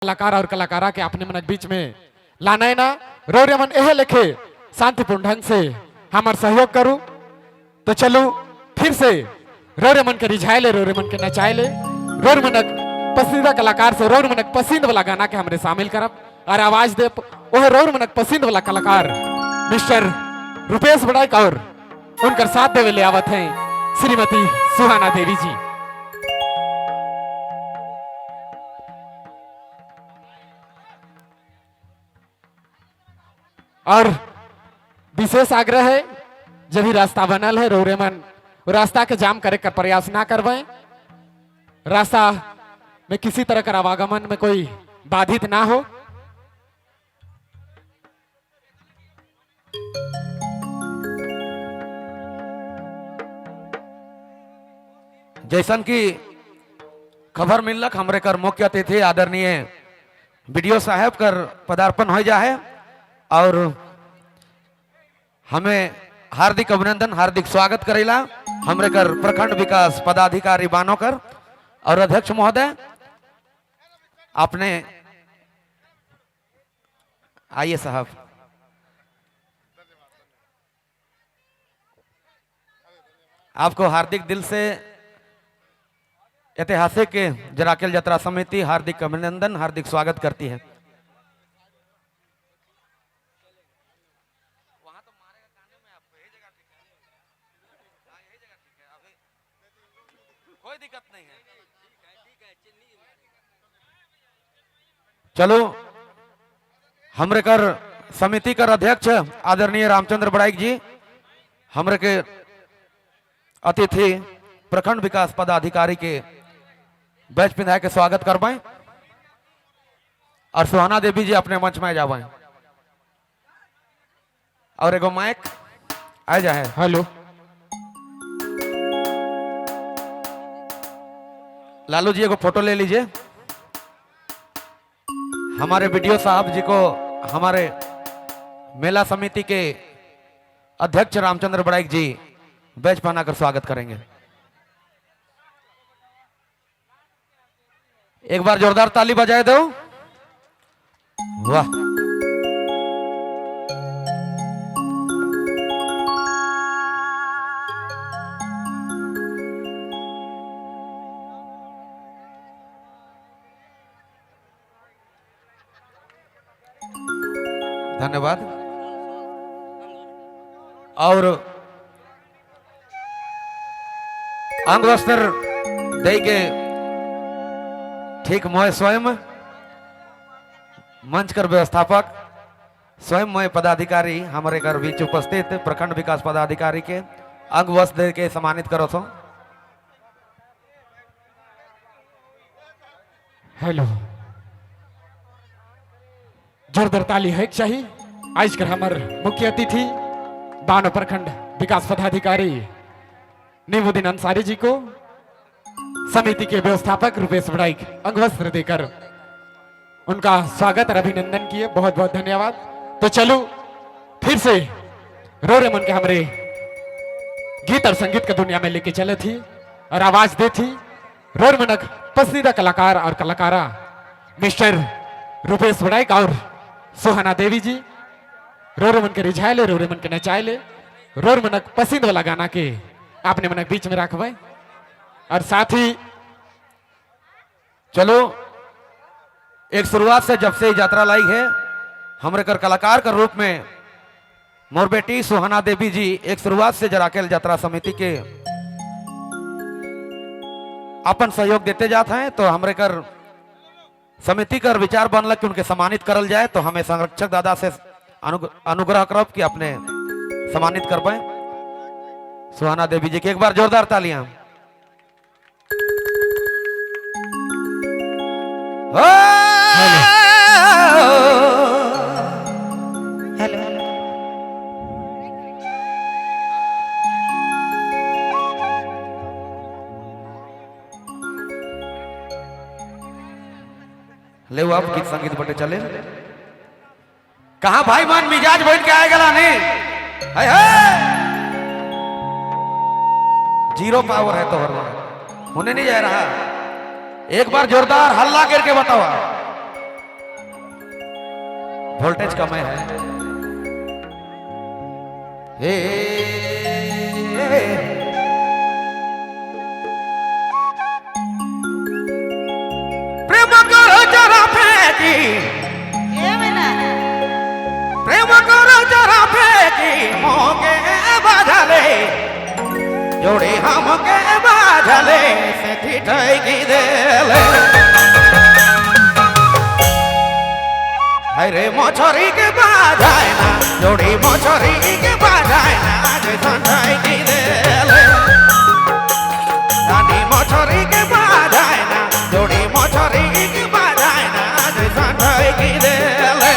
कलाकार और कलाकारा के अपने मनक बीच में लाना है ना। रोरे मन एहे लेखे शांतिपूर्ण ढंग से हमार सहयोग करू। तो चलो फिर से रोरे मन के रिझाए ले, रोरे मन के नचाए ले, रोर मनक पसंदीदा कलाकार से रोर मनक पसंद वाला गाना के हमरे शामिल करब और आवाज दे ओहे रोर मनक पसंद वाला कलाकार मिस्टर रुपेश बड़ाइक और उनकर साथ देवे ले आवत हैं श्रीमती सुहाना देवी जी। और विशेष आग्रह है, जब भी रास्ता बनल है रोरे मन रास्ता के जाम करे का प्रयास ना करवाएं। रास्ता में किसी तरह का आवागमन में कोई बाधित ना हो। जैसन की खबर मिलक हमरे कर मुख्य अतिथि आदरणीय बीडीओ साहब कर पदार्पण हो जाए और हमें हार्दिक अभिनंदन हार्दिक स्वागत करेला हमरे कर प्रखंड विकास पदाधिकारी बानो कर और अध्यक्ष महोदय आपने आइए साहब। आपको हार्दिक दिल से ऐतिहासिक जराकेल यात्रा समिति हार्दिक अभिनंदन हार्दिक स्वागत करती है। कोई दिक्कत नहीं है। चलो हमरे कर समिति कर अध्यक्ष आदरणीय रामचंद्र बड़ाइक जी, हमरे के अतिथि प्रखंड विकास पदाधिकारी के बैच पिंधाए के स्वागत करवाएं और सुहाना देवी जी अपने मंच में आ जावें और एगो माइक आ जाए। हेलो लालू जी एगो फोटो ले लीजिए। हमारे बीडीओ साहब जी को हमारे मेला समिति के अध्यक्ष रामचंद्र बड़ाइक जी बैच पहनाकर स्वागत करेंगे। एक बार जोरदार ताली बजाए दो। वाह, धन्यवाद। और अंग वस्त्र दे के ठीक मोय स्वयं मंच कर व्यवस्थापक स्वयं मोय पदाधिकारी हमारे घर बीच उपस्थित प्रखंड विकास पदाधिकारी के अंग वस्त्र दे के सम्मानित करो सो। हेलो, जोरदार ताली है चाहिए। आज कर हमार मुख्य अतिथि बानो प्रखंड विकास पदाधिकारी नीमुद्दीन अंसारी जी को समिति के व्यवस्थापक रुपेश बड़ाइक अंगवस्त्र देकर उनका स्वागत और अभिनंदन किए। बहुत बहुत धन्यवाद। तो चलो फिर से रो रे मन के हमरे गीत और संगीत के दुनिया में लेके चले थी और आवाज दे थी रोर मनक पसंदीदा कलाकार और कलाकारा मिस्टर रुपेश बड़ाइक और सुहाना देवी जी। रो रे मन के रिझाए ले, रो रे मन के नचाए ले, रोर मनक पसंद वाला गाना के आपने मनक बीच में रखवे और साथ ही चलो एक शुरुआत से जब से यात्रा लाई है हमरे कर कलाकार के रूप में मोर बेटी सुहाना देवी जी एक शुरुआत से जराकेल यात्रा समिति के अपन सहयोग देते जाते हैं, तो हमरे कर समिति कर विचार बनल कि उनके सम्मानित करल जाए, तो हमें संरक्षक दादा से अनुग्रह करब कि अपने सम्मानित कर पाए सुहाना देवी जी के। एक बार जोरदार तालियां। हेलो। ले आप गीत संगीत बटे चले। कहा भाई मान मिजाज बन के आएगा नहीं है, है। जीरो पावर है तो होने नहीं जा रहा। एक बार जोरदार हल्ला करके बताओ। वोल्टेज कम है। हे प्रेम करो जरा फेंकी, प्रेम करो जरा फेंकी, मोके बाधले जोड़ी हमके बाधले से ठगी देले। अरे मछरी के बाजाए ना जोड़ी मछरी के बाजाए ना जैसन ठगी देले। रानी मछरी के बाजाए ना जोड़ी मछरी के बाजाए ना जैसन ठगी देले।